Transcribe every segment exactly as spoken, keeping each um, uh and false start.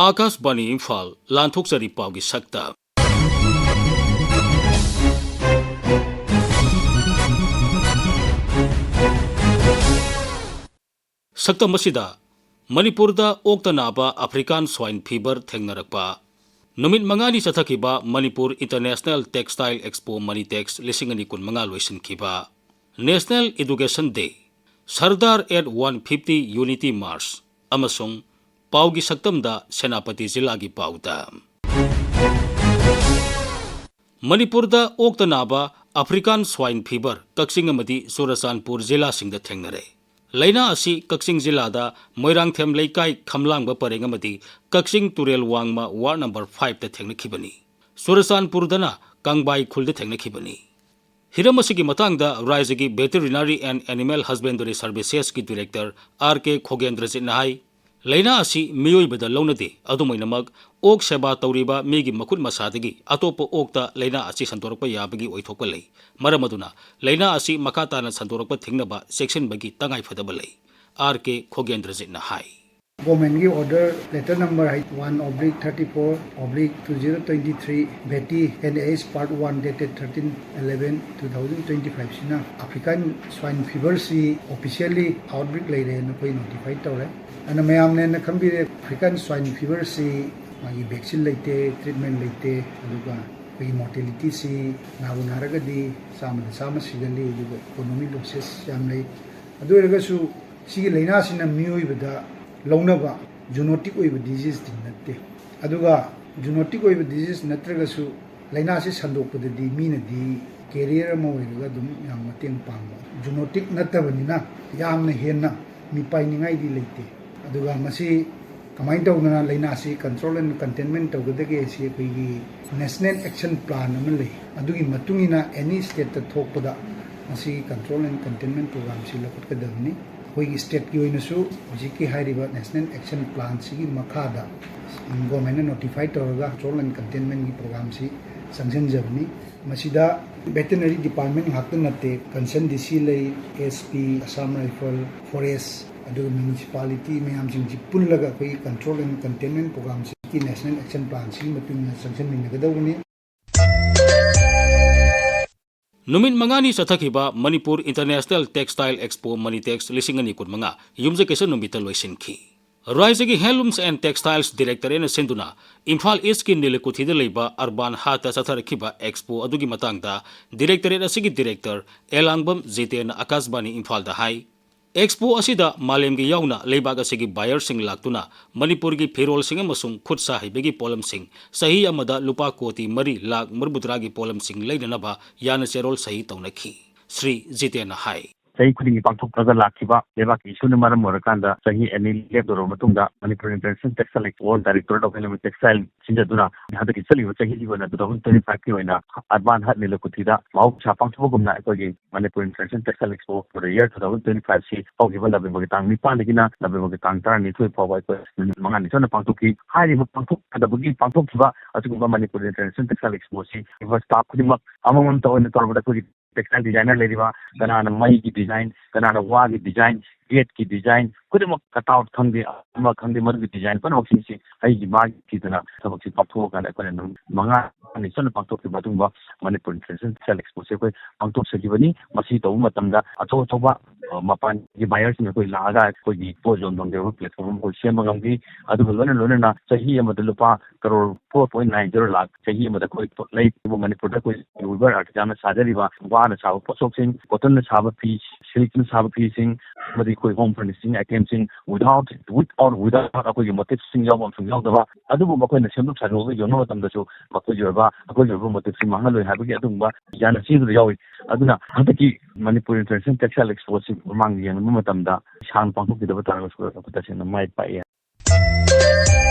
ꯑꯥꯀꯥꯁꯕꯥꯅꯤ ꯏꯝꯐꯥꯜ, ꯂꯥꯟꯊꯣꯛꯆꯔꯤ ꯄꯥꯎꯒꯤ ꯁꯛꯇꯝ꯫ ꯁꯛꯇꯝ ꯑꯁꯤꯗ ꯃꯅꯤꯄꯨꯔꯗ ꯑꯣꯛꯇ ꯅꯥꯕ African Swine Fever ꯊꯦꯡꯅꯔꯛꯄ꯫ ꯅꯨꯃꯤꯠ ꯃꯉꯥꯅꯤ ꯆꯠꯊꯈꯤꯕ Manipur International Textile Expo Manitex ꯂꯤꯁꯤꯡ ꯑꯅꯤ ꯀꯨꯟꯃꯉꯥ ꯂꯣꯏꯁꯤꯟꯈꯤꯕ꯫ National Education Day, Sardar at one fifty Unity March ꯑꯃꯁꯨꯡ ꯄꯥꯎꯒꯤ ꯁꯛꯇꯝꯗ ꯁꯦꯅꯥꯄꯇꯤ ꯖꯤꯂꯥꯒꯤ ꯄꯥꯎꯗ꯫ ꯃꯅꯤꯄꯨꯔꯗ ꯑꯣꯛꯇ ꯅꯥꯕ African Swine Fever ꯀꯛꯆꯤꯡ ꯑꯃꯗꯤ ꯆꯨꯔꯆꯥꯟꯄꯨꯔ ꯖꯤꯂꯥꯁꯤꯡꯗ ꯊꯦꯡꯅꯔꯦ꯫ ꯂꯩꯅꯥ ꯑꯁꯤ ꯀꯛꯆꯤꯡ ꯖꯤꯂꯥꯗ ꯃꯣꯏꯔꯥꯡꯊꯦꯝ ꯂꯩꯀꯥꯏ ꯈꯝꯂꯥꯡꯕ ꯄꯔꯦꯡ ꯑꯃꯗꯤ ꯀꯛꯆꯤꯡ ꯇꯨꯔꯦꯜ ꯋꯥꯡꯃ ward number five ꯇ ꯊꯦꯡꯅꯈꯤꯕꯅꯤ꯫ ꯆꯨꯔꯆꯥꯟꯄꯨꯔꯗꯅ ꯀꯪꯕꯥꯏ ꯈꯨꯜꯗ ꯊꯦꯡꯅꯈꯤꯕꯅꯤ꯫ ꯍꯤꯔꯝ ꯑꯁꯤꯒꯤ ꯃꯇꯥꯡꯗ ꯔꯥꯖ꯭ꯌꯒꯤ Veterinary and Animal Husbandry Services ꯀꯤ Director R K ꯈꯣꯒꯦꯟꯗ꯭ꯔꯖꯤꯠꯅ ꯍꯥꯏ, ꯂꯩꯅꯥ ꯑꯁꯤ ꯃꯤꯑꯣꯏꯕꯗ ꯂꯧꯅꯗꯦ, ꯑꯗꯨꯝ ꯑꯣꯏꯅꯃꯛ ꯑꯣꯛ ꯁꯦꯕꯥ ꯇꯧꯔꯤꯕ ꯃꯤꯒꯤ ꯃꯈꯨꯠ ꯃꯁꯥꯗꯒꯤ ꯑꯇꯣꯞꯄ ꯑꯣꯛꯇ ꯂꯩꯅꯥ ꯑꯁꯤ ꯁꯟꯗꯣꯔꯛꯄ ꯌꯥꯕꯒꯤ ꯑꯣꯏꯊꯣꯛꯄ ꯂꯩ꯫ ꯃꯔꯝ ꯑꯗꯨꯅ ꯂꯩꯅꯥ ꯑꯁꯤ ꯃꯈꯥ ꯇꯥꯅ ꯁꯟꯗꯣꯔꯛꯄ ꯊꯤꯡꯅꯕ ꯆꯦꯛꯁꯤꯟꯕꯒꯤ ꯇꯉꯥꯏꯐꯗꯕ ꯂꯩ, R K ꯈꯣꯒꯦꯟꯗ꯭ꯔꯖꯤꯠꯅ ꯍꯥꯏ꯫ Government ꯀꯤ order letter number one oblique thirty four oblique two zero twenty three, Beti and Age part one dated thirteen eleven two thousand twenty five ꯁꯤꯅ African Swine Fever ꯁꯤ officially outbreak ꯂꯩꯔꯦꯅ ꯑꯩꯈꯣꯏ notify ꯇꯧꯔꯦ꯫ ꯑꯗꯨꯅ ꯃꯌꯥꯝꯅ ꯍꯦꯟꯅ ꯈꯪꯕꯤꯔꯦ, African Swine Fever ꯁꯤ ꯃꯥꯒꯤ vaccine ꯂꯩꯇꯦ, treatment ꯂꯩꯇꯦ, ꯑꯗꯨꯒ ꯑꯩꯈꯣꯏꯒꯤ mortality ꯁꯤ ꯅꯥꯕꯨ ꯅꯥꯔꯒꯗꯤ ꯆꯥꯝꯃꯗ ꯆꯥꯝꯃ ꯁꯤꯒꯜꯂꯤ, ꯑꯗꯨꯒ economic losses ꯌꯥꯝ ꯂꯩ꯫ ꯑꯗꯨ ꯑꯣꯏꯔꯒꯁꯨ ꯁꯤꯒꯤ ꯂꯥꯏꯅꯥꯁꯤꯅ ꯃꯤꯑꯣꯏꯕꯗ ꯂꯧꯅꯕ zoonotic ꯑꯣꯏꯕ disease ꯇꯤ ꯅꯠꯇꯦ꯫ ꯑꯗꯨꯒ zoonotic ꯑꯣꯏꯕ disease ꯅꯠꯇ꯭ꯔꯒꯁꯨ ꯂꯥꯏꯅꯥꯁꯤ ꯁꯟꯗꯣꯛꯄꯗꯗꯤ ꯃꯤꯅꯗꯤ carrier ꯑꯃ ꯑꯣꯏꯔꯒ ꯑꯗꯨꯝ ꯌꯥꯝ ꯃꯇꯦꯡ ꯄꯥꯡꯕ꯫ Zoonotic ꯅꯠꯇꯕꯅꯤꯅ ꯌꯥꯝꯅ ꯍꯦꯟꯅ ꯃꯤꯄꯥꯏꯅꯤꯡꯉꯥꯏꯗꯤ ꯂꯩꯇꯦ꯫ ꯑꯗꯨꯒ ꯃꯁꯤ ꯀꯃꯥꯏꯅ ꯇꯧꯗꯅ ꯂꯥꯏꯅꯥꯁꯤ control and containment ꯇꯧꯒꯗꯒꯦ ꯁꯤ ꯑꯩꯈꯣꯏꯒꯤ National Action Plan ꯑꯃ ꯂꯩ꯫ ꯑꯗꯨꯒꯤ ꯃꯇꯨꯡ ꯏꯟꯅ any state ꯇ ꯊꯣꯛꯄꯗ ꯃꯁꯤꯒꯤ control and containment program ꯁꯤ ꯂꯧꯈꯠꯀꯗꯕꯅꯤ꯫ ꯑꯩꯈꯣꯏꯒꯤ state ꯀꯤ ꯑꯣꯏꯅꯁꯨ ꯍꯧꯖꯤꯛꯀꯤ ꯍꯥꯏꯔꯤꯕ National Action Plan ꯁꯤꯒꯤ ꯃꯈꯥꯗ government ꯅ notify ꯇꯧꯔꯒ control and containment ꯒꯤ program ꯁꯤ ꯆꯪꯁꯤꯟꯖꯕꯅꯤ꯫ ꯃꯁꯤꯗ veterinary department ꯉꯥꯛꯇ ꯅꯠꯇꯦ, concerned D C ꯂꯩ, S P, Assam Rifle, Forest, ꯑꯗꯨꯒ ꯃ꯭ꯌꯨꯅꯤꯁꯤꯄꯥꯂꯤꯇꯤ ꯃꯌꯥꯝꯁꯤꯡꯁꯤ ꯄꯨꯜꯂꯒ ꯑꯩꯈꯣꯏꯒꯤ control and containment programmeꯁꯤꯒꯤ National Action Planꯁꯤꯒꯤ ꯃꯇꯨꯡ ꯏꯟꯅ ꯆꯪꯁꯤꯟꯃꯤꯟꯅꯒꯗꯧꯕꯅꯤ꯫ ꯅꯨꯃꯤꯠ ꯃꯉꯥꯅꯤ ꯆꯠꯊꯈꯤꯕ Manipur International Textile Expo Manitex ꯂꯤꯁꯤꯡ ꯑꯅꯤ ꯀꯨꯟꯃꯉꯥ ꯌꯨꯝꯖꯀꯩꯁ ꯅꯨꯃꯤꯠꯇ ꯂꯣꯏꯁꯤꯟꯈꯤ꯫ ꯔꯥꯏꯖꯒꯤ Handlooms and Textiles Directorateꯅ ꯁꯤꯟꯗꯨꯅ ꯏꯝꯐꯥꯜ ꯏꯁꯀꯤ ꯅꯤꯂꯀꯨꯊꯤꯗ ꯂꯩꯕ ꯑꯔꯕꯥꯟ ꯍꯥꯠꯇ ꯆꯠꯊꯔꯛꯈꯤꯕ ꯑꯦꯛꯁꯄꯣ ꯑꯗꯨꯒꯤ ꯃꯇꯥꯡꯗ Directorate ꯑꯁꯤꯒꯤ Director ꯑꯦꯂꯥꯡꯕꯝ ꯖꯤꯇꯦꯟꯅ ꯑꯀꯥꯁꯕꯥꯅꯤ ꯏꯝꯐꯥꯜꯗ ꯍꯥꯏ꯫ ꯑꯦꯛꯁꯄꯣ ꯑꯁꯤꯗ ꯃꯥꯂꯦꯝꯒꯤ ꯌꯥꯎꯅ ꯂꯩꯕꯥꯛ ꯑꯁꯤꯒꯤ buyerꯁꯤꯡ ꯂꯥꯛꯇꯨꯅ ꯃꯅꯤꯄꯨꯔꯒꯤ ꯐꯤꯔꯣꯜꯁꯤꯡ ꯑꯃꯁꯨꯡ ꯈꯨꯠ ꯁꯥ ꯍꯩꯕꯒꯤ ꯄꯣꯠꯂꯝꯁꯤꯡ ꯆꯍꯤ ꯑꯃꯗ ꯂꯨꯄꯥ ꯀꯣꯇꯤ ꯃꯔꯤ ꯂꯥꯈ ꯃꯔꯤꯐꯨꯇꯔꯥꯒꯤ ꯄꯣꯠꯂꯝꯁꯤꯡ ꯂꯩꯅꯅꯕ ꯌꯥꯅ ꯆꯦꯔꯣꯜ ꯁꯍꯤ ꯇꯧꯅꯈꯤ꯫ ꯁ꯭ꯔꯤ ꯖꯤꯇꯦꯟꯅ ꯍꯥꯏ꯫ ꯆꯍꯤ ꯈꯨꯗꯤꯡꯒꯤ ꯄꯥꯡꯊꯣꯛꯂꯒ ꯂꯥꯛꯈꯤꯕ ꯂꯩꯕꯥꯛꯀꯤ ꯏꯁꯨꯅ ꯃꯔꯝ ꯑꯣꯏꯔꯀꯥꯟꯗ ꯆꯍꯤ ꯑꯅꯤ ꯂꯦꯞꯂꯨꯔꯕ ꯃꯇꯨꯡꯗ Manipur International Textile Expo Directorate of Handloom Textile ꯁꯤꯟꯖꯗꯨꯅ ꯍꯟꯗꯛꯀꯤ ꯆꯠꯂꯤꯕ ꯆꯍꯤꯒꯤ ꯑꯣꯏꯅ two thousand twenty five ꯀꯤ ꯑꯣꯏꯅ ꯑꯔꯕꯥꯟ ꯍꯠ ꯅꯤꯂꯀꯨꯊꯤꯗ ꯃꯍꯧꯁꯥ ꯄꯥꯡꯊꯣꯛꯄꯒꯨꯝꯅ ꯑꯩꯈꯣꯏꯒꯤ Manipur International Textile Expo for the year two thousand twenty five ꯁꯤ ꯍꯧꯈꯤꯕ ꯅꯕꯦꯝꯕꯔꯒꯤ ꯇꯥꯡ ꯅꯤꯄꯥꯟꯗꯒꯤꯅ ꯅꯕꯦꯝꯕꯔꯒꯤ ꯇꯥꯡ ꯇꯔꯥꯅꯤꯊꯣꯏ ꯐꯥꯎꯕ ꯑꯩꯈꯣꯏ ꯅꯨꯃꯤꯠ ꯃꯉꯥꯅꯤ ꯆꯠꯅ ꯄꯥꯡꯊꯣꯛꯈꯤ꯫ ꯍꯥꯏꯔꯤꯕ ꯄꯥꯡꯊꯣꯛꯀꯗꯕꯒꯤ ꯄꯥꯡꯊꯣꯛꯈꯤꯕ ꯑꯁꯤꯒꯨꯝꯕ ꯃꯅꯤꯄꯨꯔ International Textile Expo ꯁꯤ staff ꯈꯨꯗꯤꯡꯃꯛ ꯑꯃꯃꯝꯇ ꯑꯣꯏꯅ ꯇꯧꯔꯕꯗ ꯑꯩꯈꯣꯏꯒꯤ textile designer ꯂꯩꯔꯤꯕ, ꯀꯅꯥꯅ ꯃꯩꯒꯤ design, ꯀꯅꯥꯅ ꯋꯥꯒꯤ design, ꯒꯦꯠꯀꯤ design, ꯈꯨꯗꯤꯡꯃꯛ cut out ꯈꯪꯗꯦ, ꯑꯃ ꯈꯪꯗꯦ, ꯃꯗꯨꯒꯤ design ꯄꯨꯝꯅꯃꯛꯁꯤꯡꯁꯤ ꯑꯩꯒꯤ ꯃꯥꯒꯤ ꯊꯤꯗꯅ ꯊꯕꯛꯁꯤ ꯄꯥꯡꯊꯣꯛꯑꯀꯥꯟꯗ ꯑꯩꯈꯣꯏꯅ ꯅꯨꯃꯤꯠ ꯃꯉꯥꯅꯤ ꯆꯠꯅ ꯄꯥꯡꯊꯣꯛꯈꯤꯕ ꯑꯗꯨꯒꯨꯝꯕ ꯃꯅꯤꯄꯨꯔ International Textile Expo ꯁꯤ ꯑꯩꯈꯣꯏ ꯄꯥꯡꯊꯣꯛꯆꯈꯤꯕꯅꯤ꯫ ꯃꯁꯤ ꯇꯧꯕ ꯃꯇꯝꯗ ꯑꯆꯧ ꯑꯆꯧꯕ, ꯑ, ꯃꯄꯥꯟꯒꯤ buyerꯁꯤꯡ ꯑꯩꯈꯣꯏ ꯂꯥꯛꯑꯒ ꯑꯩꯈꯣꯏꯒꯤ ꯄꯣꯠ ꯌꯣꯟꯐꯝꯒꯤ ꯑꯣꯏꯕ platform ꯑꯃ ꯑꯩꯈꯣꯏ ꯁꯦꯝꯕ ꯉꯝꯈꯤ꯫ ꯑꯗꯨꯒ ꯂꯣꯏꯅ ꯂꯣꯏꯅꯅ ꯆꯍꯤ ꯑꯃꯗ ꯂꯨꯄꯥ crore four point nine zero lakh ꯆꯍꯤ ꯑꯃꯗ ꯑꯩꯈꯣꯏ ꯂꯩꯔꯤꯕ ꯃꯅꯤꯄꯨꯔꯗ ꯑꯩꯈꯣꯏ weaver artisanꯅ ꯁꯥꯖꯔꯤꯕ ꯋꯥꯅ ꯁꯥꯕ ꯄꯣꯠꯊꯣꯛꯁꯤꯡ, cottonꯅ ꯁꯥꯕ ꯐꯤ, silkꯅ ꯁꯥꯕ ꯐꯤꯁꯤꯡ, ꯑꯃꯗꯤ ꯑꯩꯈꯣꯏ home furnishing itemꯁꯤꯡ without, with or without ꯑꯩꯈꯣꯏꯒꯤ motiveꯁꯤꯡ ꯌꯥꯎꯕ ꯑꯃꯁꯨꯡ ꯌꯥꯎꯗꯕ, ꯑꯗꯨꯕꯨ ꯃꯈꯣꯏꯅ ꯁꯦꯝꯗꯣꯛ ꯁꯥꯗꯣꯛꯑꯒ ꯌꯣꯟꯕ ꯃꯇꯝꯗꯁꯨ ꯃꯈꯣꯏꯒꯤ ꯑꯣꯏꯕ, ꯑꯩꯈꯣꯏꯒꯤ ꯑꯣꯏꯕ motiveꯁꯤꯡ ꯃꯥꯡꯍꯜꯂꯣꯏ ꯍꯥꯏꯕꯒꯤ ꯑꯗꯨꯒꯨꯝꯕ ꯌꯥꯅ ꯆꯦꯗꯨꯗ ꯌꯥꯎꯏ꯫ ꯑꯗꯨꯅ ꯍꯟꯗꯛꯀꯤ ꯃꯅꯤꯄꯨꯔ International Textile Expoꯁꯤ ꯃꯃꯥꯡ ꯌꯦꯡꯕ ꯃꯇꯝꯗ ꯁꯥꯡꯅ ꯄꯥꯡꯊꯣꯛꯈꯤꯗꯕ ꯇꯥꯔꯒꯁꯨ ꯑꯩꯈꯣꯏ ꯇꯁꯦꯡꯅ ꯃꯥꯏ ꯄꯥꯛꯏ꯫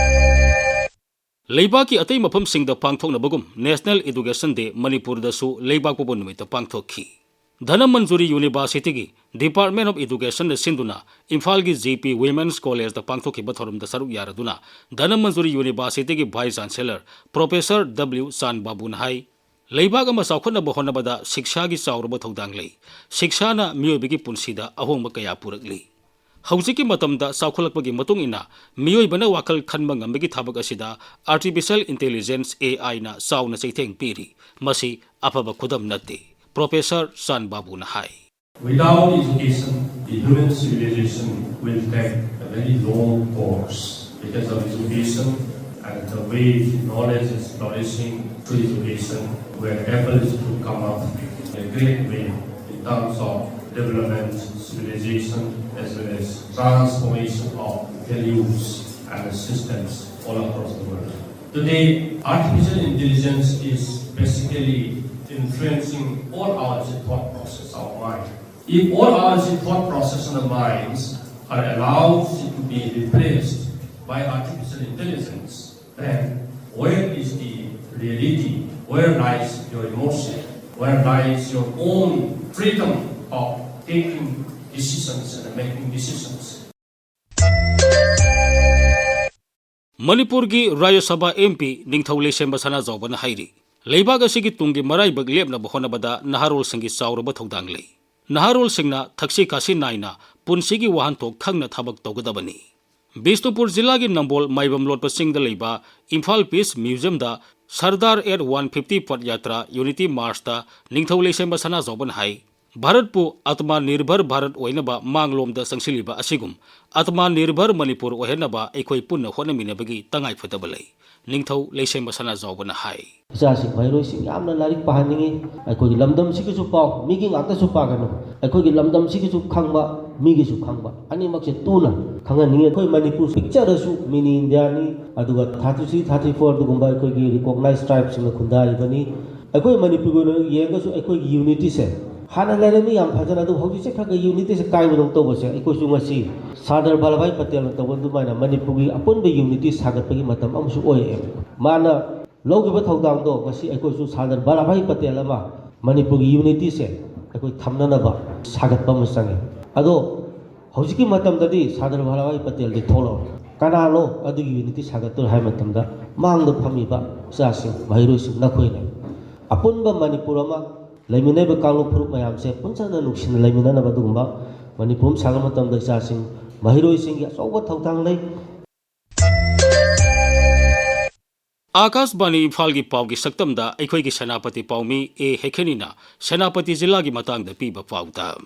ꯂꯩꯕꯥꯛꯀꯤ ꯑꯇꯩ ꯃꯐꯝꯁꯤꯡꯗ ꯄꯥꯡꯊꯣꯛꯅꯕꯒꯨꯝ National Education Day ꯃꯅꯤꯄꯨꯔꯗꯁꯨ ꯂꯩꯕꯥꯛ ꯄꯣꯛꯄ ꯅꯨꯃꯤꯠꯇ ꯄꯥꯡꯊꯣꯛꯈꯤ꯫ ꯙꯅꯃꯟꯖꯨꯔꯤ Universityꯒꯤ Department of Educationꯅ ꯁꯤꯟꯗꯨꯅ ꯏꯝꯐꯥꯜꯒꯤ G P Women's Collegeꯇ ꯄꯥꯡꯊꯣꯛꯈꯤꯕ ꯊꯧꯔꯝꯗ ꯁꯔꯨꯛ ꯌꯥꯔꯗꯨꯅ Dhanamanjuri Universityꯒꯤ Vice Chancellor Professor W ꯆꯥꯟ ꯕꯥꯕꯨꯅ ꯍꯥꯏ, ꯂꯩꯕꯥꯛ ꯑꯃ ꯆꯥꯎꯈꯠꯅꯕ ꯍꯣꯠꯅꯕꯗ ꯁꯤꯛꯁꯥꯒꯤ ꯆꯥꯎꯔꯕ ꯊꯧꯗꯥꯡ ꯂꯩ꯫ ꯁꯤꯛꯁꯥꯅ ꯃꯤꯑꯣꯏꯕꯒꯤ ꯄꯨꯟꯁꯤꯗ ꯑꯍꯣꯡꯕ ꯀꯌꯥ ꯄꯨꯔꯛꯂꯤ꯫ ꯍꯧꯖꯤꯛꯀꯤ ꯃꯇꯝꯗ ꯆꯥꯎꯈꯠꯂꯛꯄꯒꯤ ꯃꯇꯨꯡ ꯏꯟꯅ ꯃꯤꯑꯣꯏꯕꯅ ꯋꯥꯈꯜ ꯈꯟꯕ ꯉꯝꯕꯒꯤ ꯊꯕꯛ ꯑꯁꯤꯗ Artificial Intelligence, A I ꯅ ꯆꯥꯎꯅ ꯆꯩꯊꯦꯡ ꯄꯤꯔꯤ꯫ ꯃꯁꯤ ꯑꯐꯕ ꯈꯨꯗꯝ ꯅꯠꯇꯦ, ꯄ꯭ꯔꯣꯐꯦꯁꯔ ꯆꯥꯟ ꯕꯥꯕꯨꯅ ꯍꯥꯏ꯫ Without education, the human civilization will take a very long course. Because of education and the way the knowledge is flourishing through education, we are able to come up in a great way in terms of development, civilization, as well as transformation of values and systems all across the world. Today, artificial intelligence is basically influencing all our thought process, our mind. If all our thought process and the minds are allowed to be replaced by artificial intelligence, then where is the reality? Where lies your emotion? Where lies your own freedom of taking decisions and making decisions? ꯃꯅꯤꯄꯨꯔꯒꯤ ꯔꯥꯖ꯭ꯌ ꯁꯚꯥ M P ꯅꯤꯡꯊꯧ ꯂꯩꯁꯦꯝꯕ ꯁꯅꯥꯖꯥꯎꯕꯅ ꯍꯥꯏꯔꯤ, ꯂꯩꯕꯥꯛ ꯑꯁꯤꯒꯤ ꯇꯨꯡꯒꯤ ꯃꯔꯥꯏꯕꯛ ꯂꯦꯞꯅꯕ ꯍꯣꯠꯅꯕꯗ ꯅꯍꯥꯔꯣꯜꯁꯤꯡꯒꯤ ꯆꯥꯎꯔꯕ ꯊꯧꯗꯥꯡ ꯂꯩ꯫ ꯅꯍꯥꯔꯣꯜꯁꯤꯡꯅ ꯊꯛꯁꯤ ꯈꯥꯁꯤ ꯅꯥꯏꯅ ꯄꯨꯟꯁꯤꯒꯤ ꯋꯥꯍꯟꯊꯣꯛ ꯈꯪꯅ ꯊꯕꯛ ꯇꯧꯒꯗꯕꯅꯤ꯫ ꯕꯤꯁꯅꯨꯄꯨꯔ ꯖꯤꯂꯥꯒꯤ ꯅꯝꯕꯣꯜ ꯃꯥꯏꯕꯝ ꯂꯣꯠꯄ ꯆꯤꯡꯗ ꯂꯩꯕ ꯏꯝꯐꯥꯜ ꯄꯤꯁ ꯃ꯭ꯌꯨꯖꯤꯌꯝꯗ Sardar at one fifty Path Yatra Unity March ꯇ ꯅꯤꯡꯊꯧ ꯂꯩꯁꯦꯝꯕ ꯁꯅꯥꯖꯥꯎꯕꯅ ꯍꯥꯏ, ꯚꯥꯔꯠꯄꯨ ꯑꯥꯇꯃ ꯅꯤꯔꯚꯔ ꯚꯥꯔꯠ ꯑꯣꯏꯅꯕ ꯃꯥꯡꯂꯣꯝꯗ ꯆꯪꯁꯤꯜꯂꯤꯕ ꯑꯁꯤꯒꯨꯝ ꯑꯥꯇꯃ ꯅꯤꯔꯚꯔ ꯃꯅꯤꯄꯨꯔ ꯑꯣꯏꯍꯟꯅꯕ ꯑꯩꯈꯣꯏ ꯄꯨꯟꯅ ꯍꯣꯠꯅꯃꯤꯟꯅꯕꯒꯤ ꯇꯉꯥꯏꯐꯗꯕ ꯂꯩ꯫ ꯅꯤꯡꯊꯧ ꯂꯩꯁꯦꯝꯕ ꯁꯅꯥꯖꯥꯎꯕꯅ ꯍꯥꯏ꯫ ꯏꯆꯥꯁꯤꯡ, ꯃꯍꯩꯔꯣꯏꯁꯤꯡ ꯌꯥꯝꯅ ꯂꯥꯏꯔꯤꯛ ꯄꯥꯍꯟꯅꯤꯡꯏ꯫ ꯑꯩꯈꯣꯏꯒꯤ ꯂꯝꯗꯝꯁꯤꯒꯤꯁꯨ ꯄꯥꯎ, ꯃꯤꯒꯤ ꯉꯥꯛꯇꯁꯨ ꯄꯥꯒꯅꯨ꯫ ꯑꯩꯈꯣꯏꯒꯤ ꯂꯝꯗꯝꯁꯤꯒꯤꯁꯨ ꯈꯪꯕ, ꯃꯤꯒꯤꯁꯨ ꯈꯪꯕ, ꯑꯅꯤꯃꯛꯁꯦ ꯇꯨꯅ ꯈꯪꯍꯟꯅꯤꯡꯏ꯫ ꯑꯩꯈꯣꯏ ꯃꯅꯤꯄꯨꯔ ꯄꯤꯛꯆꯔꯁꯨ mini India ꯅꯤ, ꯑꯗꯨꯒ thirty three, thirty four ꯑꯗꯨꯒꯨꯝꯕ ꯑꯩꯈꯣꯏꯒꯤ recognized tribe ꯁꯤꯡꯅ ꯈꯨꯟꯗꯥꯔꯤꯕꯅꯤ꯫ ꯑꯩꯈꯣꯏ ꯃꯅꯤꯄꯨꯔꯒꯤ ꯑꯣꯏꯅ ꯌꯦꯡꯉꯒꯁꯨ ꯑꯩꯈꯣꯏꯒꯤ unity ꯁꯦ ꯍꯥꯟꯅ ꯂꯩꯔꯝꯃꯤ ꯌꯥꯝ ꯐꯖꯅ, ꯑꯗꯨꯕꯨ ꯍꯧꯖꯤꯛꯁꯦ ꯈꯔ ꯈꯔ unity ꯁꯦ ꯀꯥꯏꯕꯗꯧ ꯇꯧꯕꯁꯦ ꯑꯩꯈꯣꯏꯁꯨ ꯉꯁꯤ ꯁꯔꯗꯥꯔ ꯚꯜꯂꯚꯚꯥꯏ ꯄꯇꯦꯜꯅ ꯇꯧꯕ ꯑꯗꯨꯃꯥꯏꯅ ꯃꯅꯤꯄꯨꯔꯒꯤ ꯑꯄꯨꯟꯕ unity ꯁꯥꯒꯠꯄꯒꯤ ꯃꯇꯝ ꯑꯃꯁꯨ ꯑꯣꯏꯔꯛꯑꯦꯕ꯫ ꯃꯥꯅ ꯂꯧꯈꯤꯕ ꯊꯧꯗꯥꯡꯗꯣ ꯉꯁꯤ ꯑꯩꯈꯣꯏꯁꯨ ꯁꯔꯗꯥꯔ ꯚꯜꯂꯚꯚꯥꯏ ꯄꯇꯦꯜ ꯑꯃ ꯃꯅꯤꯄꯨꯔꯒꯤ unity ꯁꯦ ꯑꯩꯈꯣꯏ ꯊꯝꯅꯅꯕ ꯁꯥꯒꯠꯄ ꯑꯃ ꯆꯪꯉꯦ꯫ ꯑꯗꯣ ꯍꯧꯖꯤꯛꯀꯤ ꯃꯇꯝꯗꯗꯤ ꯁꯔꯗꯥꯔ ꯚꯜꯂꯚꯚꯥꯏ ꯄꯇꯦꯜꯗꯤ ꯊꯣꯛꯂꯛꯑꯣꯏ꯫ ꯀꯅꯥꯅꯣ ꯑꯗꯨꯒꯤ unity ꯁꯥꯒꯠꯇꯣꯏ ꯍꯥꯏꯕ ꯃꯇꯝꯗ ꯃꯥꯡꯗ ꯐꯝꯃꯤꯕ ꯏꯆꯥꯁꯤꯡ, ꯃꯍꯩꯔꯣꯏꯁꯤꯡ ꯅꯈꯣꯏꯅꯦ꯫ ꯑꯄꯨꯟꯕ ꯃꯅꯤꯄꯨꯔ ꯑꯃ ꯂꯩꯃꯤꯟꯅꯔꯤꯕ ꯀꯥꯡꯂꯨꯞ ꯐꯨꯔꯨꯞ ꯃꯌꯥꯝꯁꯦ ꯄꯨꯟꯁꯤꯟꯅ ꯅꯨꯡꯁꯤꯅ ꯂꯩꯃꯤꯟꯅꯅꯕ ꯑꯗꯨꯒꯨꯝꯕ ꯃꯅꯤꯄꯨꯔ ꯁꯥꯒꯠꯄ ꯃꯇꯝꯗ ꯏꯆꯥꯁꯤꯡ, ꯃꯍꯩꯔꯣꯏꯁꯤꯡꯒꯤ ꯑꯆꯧꯕ ꯊꯧꯗꯥꯡ ꯂꯩ꯫ ꯑꯥꯀꯥꯁꯕꯥꯅꯤ ꯏꯝꯐꯥꯜꯒꯤ ꯄꯥꯎꯒꯤ ꯁꯛꯇꯝꯗ ꯑꯩꯈꯣꯏꯒꯤ ꯁꯦꯅꯥꯄꯇꯤ ꯄꯥꯎꯃꯤ ꯑꯦ ꯍꯦꯈꯦꯅꯤꯅ ꯁꯦꯅꯥꯄꯇꯤ ꯖꯤꯂꯥꯒꯤ ꯃꯇꯥꯡꯗ ꯄꯤꯕ ꯄꯥꯎꯗ꯫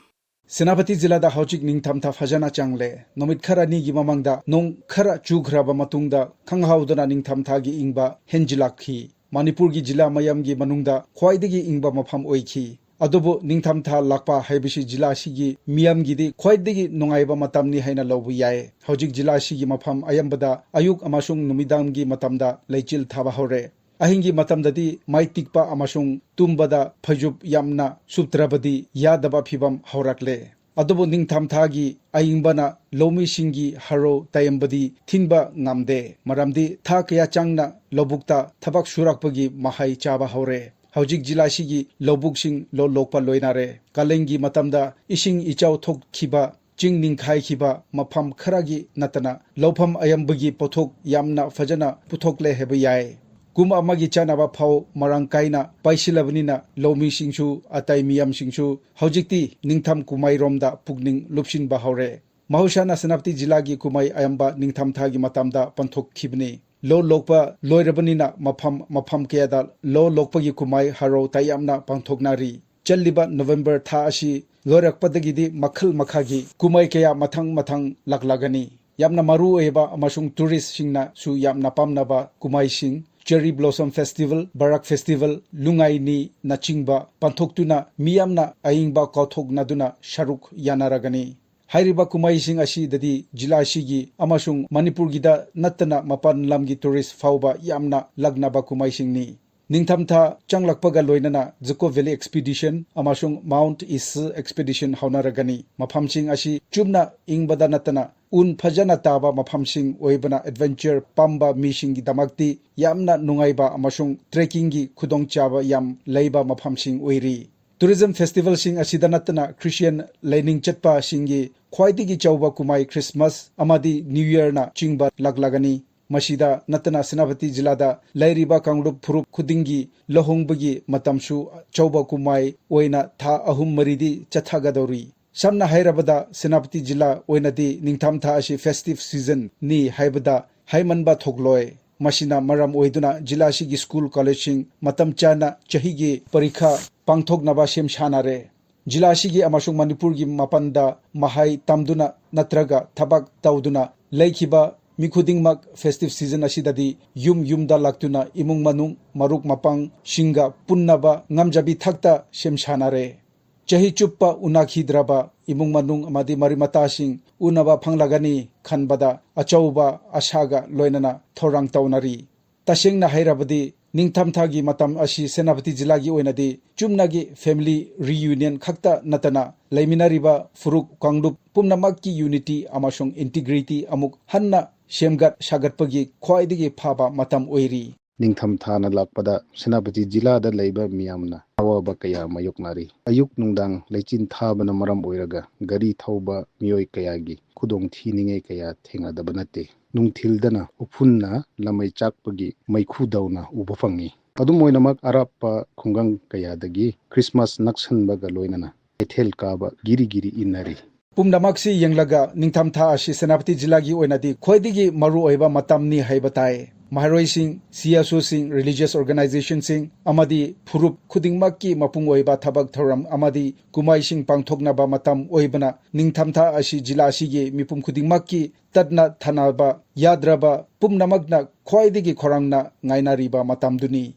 ꯁꯦꯅꯥꯄꯇꯤ ꯖꯤꯂꯥꯗ ꯍꯧꯖꯤꯛ ꯅꯤꯡꯊꯝꯊꯥ ꯐꯖꯅ ꯆꯪꯂꯦ꯫ ꯅꯨꯃꯤꯠ ꯈꯔꯅꯤꯒꯤ ꯃꯃꯥꯡꯗ ꯅꯣꯡ ꯈꯔ ꯆꯨꯈ꯭ꯔꯕ ꯃꯇꯨꯡꯗ ꯈꯪꯍꯧꯗꯅ ꯅꯤꯡꯊꯝꯊꯥꯒꯤ ꯏꯪꯕ ꯍꯦꯟꯖꯤꯜꯂꯛꯈꯤ꯫ ꯃꯅꯤꯄꯨꯔꯒꯤ ꯖꯤꯂꯥ ꯃꯌꯥꯝꯒꯤ ꯃꯅꯨꯡꯗ ꯈ꯭ꯋꯥꯏꯗꯒꯤ ꯏꯪꯕ ꯃꯐꯝ ꯑꯣꯏꯈꯤ꯫ ꯑꯗꯨꯕꯨ ꯅꯤꯡꯊꯝꯊꯥ ꯂꯥꯛꯄ ꯍꯥꯏꯕꯁꯤ ꯖꯤꯂꯥ ꯑꯁꯤꯒꯤ ꯃꯤꯌꯥꯝꯒꯤꯗꯤ ꯈ꯭ꯋꯥꯏꯗꯒꯤ ꯅꯨꯡꯉꯥꯏꯕ ꯃꯇꯝꯅꯤ ꯍꯥꯏꯅ ꯂꯧꯕ ꯌꯥꯏ꯫ ꯍꯧꯖꯤꯛ ꯖꯤꯂꯥ ꯑꯁꯤꯒꯤ ꯃꯐꯝ ꯑꯌꯥꯝꯕꯗ ꯑꯌꯨꯛ ꯑꯃꯁꯨꯡ ꯅꯨꯃꯤꯗꯥꯡꯒꯤ ꯃꯇꯝꯗ ꯂꯩꯆꯤꯜ ꯊꯥꯕ ꯍꯧꯔꯦ꯫ ꯑꯍꯤꯡꯒꯤ ꯃꯇꯝꯗꯗꯤ ꯃꯩ ꯇꯤꯛꯄ ꯑꯃꯁꯨꯡ ꯇꯨꯝꯕꯗ ꯐꯩꯖꯨꯞ ꯌꯥꯝꯅ ꯁꯨꯞꯇ꯭ꯔꯕꯗꯤ ꯌꯥꯗꯕ ꯐꯤꯕꯝ ꯍꯧꯔꯛꯂꯦ꯫ ꯑꯗꯨꯕꯨ ꯅꯤꯡꯊꯝꯊꯥꯒꯤ ꯑꯏꯪꯕꯅ ꯂꯧꯃꯤꯁꯤꯡꯒꯤ ꯍꯔꯥꯎ ꯇꯌꯥꯝꯕꯗꯤ ꯊꯤꯡꯕ ꯉꯝꯗꯦ, ꯃꯔꯝꯗꯤ ꯊꯥ ꯀꯌꯥ ꯆꯪꯅ ꯂꯧꯕꯨꯛꯇ ꯊꯕꯛ ꯁꯨꯔꯛꯄꯒꯤ ꯃꯍꯩ ꯆꯥꯕ ꯍꯧꯔꯦ꯫ ꯍꯧꯖꯤꯛ ꯖꯤꯂꯥꯁꯤꯒꯤ ꯂꯧꯕꯨꯛꯁꯤꯡ ꯂꯧ ꯂꯣꯛꯄ ꯂꯣꯏꯅꯔꯦ꯫ ꯀꯥꯂꯦꯟꯒꯤ ꯃꯇꯝꯗ ꯏꯁꯤꯡ ꯏꯆꯥꯎ ꯊꯣꯛꯈꯤꯕ, ꯆꯤꯡ ꯅꯤꯡꯈꯥꯏꯈꯤꯕ ꯃꯐꯝ ꯈꯔꯒꯤ ꯅꯠꯇꯅ ꯂꯧꯐꯝ ꯑꯌꯥꯝꯕꯒꯤ ꯄꯣꯠꯊꯣꯛ ꯌꯥꯝꯅ ꯐꯖꯅ ꯄꯨꯊꯣꯛꯂꯦ ꯍꯥꯏꯕ ꯌꯥꯏ꯫ ꯀꯨꯝ ꯑꯃꯒꯤ ꯆꯥꯅꯕ ꯐꯧ ꯃꯔꯥꯡ ꯀꯥꯏꯅ ꯄꯥꯏꯁꯤꯜꯂꯕꯅꯤꯅ ꯂꯧꯃꯤꯁꯤꯡꯁꯨ ꯑꯇꯩ ꯃꯤꯌꯥꯝꯁꯤꯡꯁꯨ ꯍꯧꯖꯤꯛꯇꯤ ꯅꯤꯡꯊꯝ ꯀꯨꯝꯍꯩꯔꯣꯝꯗ ꯄꯨꯛꯅꯤꯡ ꯂꯨꯞꯁꯤꯟꯕ ꯍꯧꯔꯦ꯫ ꯃꯍꯧꯁꯥꯅ ꯁꯦꯅꯥꯄꯇꯤ ꯖꯤꯂꯥꯒꯤ ꯀꯨꯝꯍꯩ ꯑꯌꯥꯝꯕ ꯅꯤꯡꯊꯝꯊꯥꯒꯤ ꯃꯇꯝꯗ ꯄꯥꯡꯊꯣꯛꯈꯤꯕꯅꯤ꯫ ꯂꯧ ꯂꯣꯛꯄ ꯂꯣꯏꯔꯕꯅꯤꯅ ꯃꯐꯝ ꯃꯐꯝ ꯀꯌꯥꯗ ꯂꯧ ꯂꯣꯛꯄꯒꯤ ꯀꯨꯝꯍꯩ ꯍꯔꯥꯎ ꯇꯌꯥꯝꯅ ꯄꯥꯡꯊꯣꯛꯅꯔꯤ꯫ ꯆꯠꯂꯤꯕ ꯅꯕꯦꯝꯕꯔ ꯊꯥ ꯑꯁꯤ ꯂꯣꯏꯔꯛꯄꯗꯒꯤꯗꯤ ꯃꯈꯜ ꯃꯈꯥꯒꯤ ꯀꯨꯝꯍꯩ ꯀꯌꯥ ꯃꯊꯪ ꯃꯊꯪ ꯂꯥꯛꯂꯒꯅꯤ꯫ ꯌꯥꯝꯅ ꯃꯔꯨ ꯑꯣꯏꯕ ꯑꯃꯁꯨꯡ ꯇꯨꯔꯤꯁꯁꯤꯡꯅꯁꯨ ꯌꯥꯝꯅ ꯄꯥꯝꯅꯕ ꯀꯨꯝꯍꯩꯁꯤꯡ ꯆꯦꯔꯤ ꯕ꯭ꯂꯣꯁꯝ ꯐꯦꯁꯇꯤꯚꯦꯜ, ꯕꯔꯥꯛ ꯐꯦꯁꯇꯤꯚꯦꯜ, ꯂꯨꯉꯥꯏꯅꯤꯅꯆꯤꯡꯕ ꯄꯥꯡꯊꯣꯛꯇꯨꯅ ꯃꯤꯌꯥꯝꯅ ꯑꯏꯪꯕ ꯀꯥꯎꯊꯣꯛꯅꯗꯨꯅ ꯁꯔꯨꯛ ꯌꯥꯅꯔꯒꯅꯤ꯫ ꯍꯥꯏꯔꯤꯕ ꯀꯨꯝꯍꯩꯁꯤꯡ ꯑꯁꯤꯗꯗꯤ ꯖꯤꯂꯥ ꯑꯁꯤꯒꯤ ꯑꯃꯁꯨꯡ ꯃꯅꯤꯄꯨꯔꯒꯤꯗ ꯅꯠꯇꯅ ꯃꯄꯥꯟ ꯂꯝꯒꯤ ꯇꯨꯔꯤꯁ ꯐꯥꯎꯕ ꯌꯥꯝꯅ ꯂꯥꯛꯅꯕ ꯀꯨꯝꯍꯩꯁꯤꯡꯅꯤ꯫ ꯅꯤꯡꯊꯝꯊꯥ ꯆꯪꯂꯛꯄꯒ ꯂꯣꯏꯅꯅ ꯖꯨꯀꯣ ꯚꯦꯂꯤ ꯑꯦꯛꯁꯄꯤꯗꯤꯁꯟ ꯑꯃꯁꯨꯡ ꯃꯥꯎꯟꯠ ꯏꯁ ꯑꯦꯛꯁꯄꯤꯗꯤꯁꯟ ꯍꯧꯅꯔꯒꯅꯤ꯫ ꯃꯐꯝꯁꯤꯡ ꯑꯁꯤ ꯆꯨꯝꯅ ꯏꯪꯕꯗ ꯅꯠꯇꯅ ꯎꯟ ꯐꯖꯅ ꯇꯥꯕ ꯃꯐꯝꯁꯤꯡ ꯑꯣꯏꯕꯅ ꯑꯦꯗꯚꯦꯟꯆꯔ ꯄꯥꯝꯕ ꯃꯤꯁꯤꯡꯒꯤꯗꯃꯛꯇꯤ ꯌꯥꯝꯅ ꯅꯨꯡꯉꯥꯏꯕ ꯑꯃꯁꯨꯡ ꯇ꯭ꯔꯦꯀꯤꯡꯒꯤ ꯈꯨꯗꯣꯡꯆꯥꯕ ꯌꯥꯝ ꯂꯩꯕ ꯃꯐꯝꯁꯤꯡ ꯑꯣꯏꯔꯤ꯫ ꯇꯨꯔꯤꯖꯝ ꯐꯦꯁꯇꯤꯚꯦꯜꯁꯤꯡ ꯑꯁꯤꯗ ꯅꯠꯇꯅ ꯈ꯭ꯔꯤꯁꯇꯤꯌꯟ ꯂꯥꯏꯅꯤꯡ ꯆꯠꯄꯁꯤꯡꯒꯤ ꯈ꯭ꯋꯥꯏꯗꯒꯤ ꯆꯥꯎꯕ ꯀꯨꯝꯍꯩ ꯈ꯭ꯔꯤꯁꯃꯥꯁ ꯑꯃꯗꯤ ꯅ꯭ꯌꯨ ꯌꯔꯅ ꯆꯤꯡꯕ ꯂꯥꯛꯂꯒꯅꯤ꯫ ꯃꯁꯤꯗ ꯅꯠꯇꯅ ꯁꯦꯅꯥꯄꯇꯤ ꯖꯤꯂꯥꯗ ꯂꯩꯔꯤꯕ ꯀꯥꯡꯂꯨꯞ ꯐꯨꯔꯨꯞ ꯈꯨꯗꯤꯡꯒꯤ ꯂꯨꯍꯣꯡꯕꯒꯤ ꯃꯇꯝꯁꯨ ꯑꯆꯧꯕ ꯀꯨꯝꯍꯩ ꯑꯣꯏꯅ ꯊꯥ ꯑꯍꯨꯝ ꯃꯔꯤꯗꯤ ꯆꯠꯊꯒꯗꯧꯔꯤ꯫ ꯁꯝꯅ ꯍꯥꯏꯔꯕꯗ, ꯁꯦꯅꯥꯄꯇꯤ ꯖꯤꯂꯥ ꯑꯣꯏꯅꯗꯤ ꯅꯤꯡꯊꯝꯊꯥ ꯑꯁꯤ festive season ꯅꯤ ꯍꯥꯏꯕꯗ ꯍꯥꯏꯃꯟꯕ ꯊꯣꯛꯂꯣꯏ꯫ ꯃꯁꯤꯅ ꯃꯔꯝ ꯑꯣꯏꯗꯨꯅ ꯖꯤꯂꯥ ꯑꯁꯤꯒꯤ school collegeꯁꯤꯡ ꯃꯇꯝ ꯆꯥꯅ ꯆꯍꯤꯒꯤ ꯄꯔꯤꯈꯥ ꯄꯥꯡꯊꯣꯛꯅꯕ ꯁꯦꯝ ꯁꯥꯅꯔꯦ꯫ ꯖꯤꯂꯥ ꯑꯁꯤꯒꯤ ꯑꯃꯁꯨꯡ ꯃꯅꯤꯄꯨꯔꯒꯤ ꯃꯄꯥꯟꯗ ꯃꯍꯩ ꯇꯝꯗꯨꯅ ꯅꯠꯇ꯭ꯔꯒ ꯊꯕꯛ ꯇꯧꯗꯨꯅ ꯂꯩꯈꯤꯕ ꯃꯤ ꯈꯨꯗꯤꯡꯃꯛ festive season ꯑꯁꯤꯗꯗꯤ ꯌꯨꯝ ꯌꯨꯝꯗ ꯂꯥꯛꯇꯨꯅ ꯏꯃꯨꯡ ꯃꯅꯨꯡ, ꯃꯔꯨꯞ ꯃꯄꯥꯡꯁꯤꯡꯒ ꯄꯨꯟꯅꯕ ꯉꯝꯖꯕꯤ ꯊꯛꯇ ꯁꯦꯝ ꯁꯥꯅꯔꯦ꯫ ꯆꯍꯤ ꯆꯨꯞꯄ ꯎꯅꯈꯤꯗ꯭ꯔꯕ ꯏꯃꯨꯡ ꯃꯅꯨꯡ ꯑꯃꯗꯤ ꯃꯔꯤ ꯃꯇꯥꯁꯤꯡ ꯎꯅꯕ ꯐꯪꯂꯒꯅꯤ ꯈꯟꯕꯗ ꯑꯆꯧꯕ ꯑꯁꯥꯒ ꯂꯣꯏꯅꯅ ꯊꯧꯔꯥꯡ ꯇꯧꯅꯔꯤ꯫ ꯇꯁꯦꯡꯅ ꯍꯥꯏꯔꯕꯗꯤ, ꯅꯤꯡꯊꯝꯊꯥꯒꯤ ꯃꯇꯝ ꯑꯁꯤ ꯁꯦꯅꯥꯄꯇꯤ ꯖꯤꯂꯥꯒꯤ ꯑꯣꯏꯅꯗꯤ ꯆꯨꯝꯅꯒꯤ family reunion ꯈꯛꯇ ꯅꯠꯇꯅ, ꯂꯩꯃꯤꯟꯅꯔꯤꯕ ꯐꯨꯔꯨꯞ ꯀꯥꯡꯂꯨꯞ ꯄꯨꯝꯅꯃꯛꯀꯤ unity ꯑꯃꯁꯨꯡ integrity ꯑꯃꯨꯛ ꯍꯟꯅ ꯁꯦꯝꯒꯠ ꯁꯥꯒꯠꯄꯒꯤ ꯈ꯭ꯋꯥꯏꯗꯒꯤ ꯐꯕ ꯃꯇꯝ ꯑꯣꯏꯔꯤ꯫ ꯅꯤꯡꯊꯝꯊꯥꯅ ꯂꯥꯛꯄꯗ ꯁꯦꯅꯥꯄꯇꯤ ꯖꯤꯂꯥꯗ ꯂꯩꯕ ꯃꯤꯌꯥꯝꯅ ꯑꯋꯥꯕ ꯀꯌꯥ ꯃꯥꯌꯣꯛꯅꯔꯤ꯫ ꯑꯌꯨꯛ ꯅꯨꯡꯗꯥꯡ ꯂꯩꯆꯤꯟ ꯊꯥꯕꯅ ꯃꯔꯝ ꯑꯣꯏꯔꯒ ꯒꯥꯔꯤ ꯊꯧꯕ ꯃꯤꯑꯣꯏ ꯀꯌꯥꯒꯤ ꯈꯨꯗꯣꯡ ꯊꯤꯅꯤꯡꯉꯥꯏ ꯀꯌꯥ ꯊꯦꯡꯅꯗꯕ ꯅꯠꯇꯦ꯫ ꯅꯨꯡꯊꯤꯜꯗꯅ ꯎꯐꯨꯟꯅ ꯂꯃꯩ ꯆꯥꯛꯄꯒꯤ ꯃꯩꯈꯨꯗꯧꯅ ꯎꯕ ꯐꯪꯉꯤ꯫ ꯑꯗꯨꯝ ꯑꯣꯏꯅꯃꯛ, ꯑꯔꯥꯞꯄ ꯈꯨꯡꯒꯪ ꯀꯌꯥꯗꯒꯤ Christmas ꯅꯛꯁꯟꯕꯒ ꯂꯣꯏꯅꯅ ꯀꯩꯊꯦꯜ ꯀꯥꯕ ꯒꯤꯔꯤ ꯒꯤꯔꯤ ꯏꯟꯅꯔꯤ꯫ ꯄꯨꯝꯅꯃꯛꯁꯤ ꯌꯦꯡꯂꯒ, ꯅꯤꯡꯊꯝꯊꯥ ꯑꯁꯤ ꯁꯦꯅꯥꯄꯇꯤ ꯖꯤꯂꯥꯒꯤ ꯑꯣꯏꯅꯗꯤ ꯈ꯭ꯋꯥꯏꯗꯒꯤ ꯃꯔꯨꯑꯣꯏꯕ ꯃꯇꯝꯅꯤ ꯍꯥꯏꯕ ꯇꯥꯏ꯫ ꯃꯍꯩꯔꯣꯏꯁꯤꯡ, CSOꯁꯤꯡ, religious organizationꯁꯤꯡ ꯑꯃꯗꯤ ꯐꯨꯔꯨꯞ ꯈꯨꯗꯤꯡꯃꯛꯀꯤ ꯃꯄꯨꯡ ꯑꯣꯏꯕ ꯊꯕꯛ ꯊꯧꯔꯝ ꯑꯃꯗꯤ ꯀꯨꯝꯍꯩꯁꯤꯡ ꯄꯥꯡꯊꯣꯛꯅꯕ ꯃꯇꯝ ꯑꯣꯏꯕꯅ, ꯅꯤꯡꯊꯝꯊꯥ ꯑꯁꯤ ꯖꯤꯂꯥ ꯑꯁꯤꯒꯤ ꯃꯤꯄꯨꯝ ꯈꯨꯗꯤꯡꯃꯛꯀꯤ ꯇꯠꯅ ꯊꯥꯅꯕ ꯌꯥꯗ꯭ꯔꯕ ꯄꯨꯝꯅꯃꯛꯅ ꯈ꯭ꯋꯥꯏꯗꯒꯤ ꯈꯧꯔꯥꯡꯅ ꯉꯥꯏꯅꯔꯤꯕ ꯃꯇꯝꯗꯨꯅꯤ꯫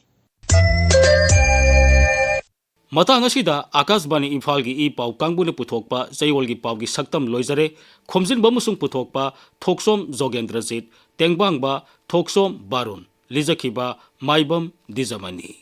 ꯃꯇꯥꯡ ꯑꯁꯤꯗ ꯑꯥꯀꯥꯁꯕꯥꯅꯤ ꯏꯝꯐꯥꯜꯒꯤ ꯏ ꯄꯥꯎ ꯀꯥꯡꯕꯨꯅ ꯄꯨꯊꯣꯛꯄ ꯆꯌꯣꯜꯒꯤ ꯄꯥꯎꯒꯤ ꯁꯛꯇꯝ ꯂꯣꯏꯖꯔꯦ꯫ ꯈꯣꯝꯖꯤꯟꯕ ꯑꯃꯁꯨꯡ ꯄꯨꯊꯣꯛꯄ ꯊꯣꯛꯆꯣꯝ ꯖꯣꯒꯦꯟꯗ꯭ꯔꯖꯤꯠ, ꯇꯦꯡꯕꯥꯡꯕ ꯊꯣꯛꯆꯣꯝ ꯕꯥꯔꯨꯟ, ꯂꯤꯖꯈꯤꯕ ꯃꯥꯏꯕꯝ ꯗꯤꯖꯃꯅꯤ꯫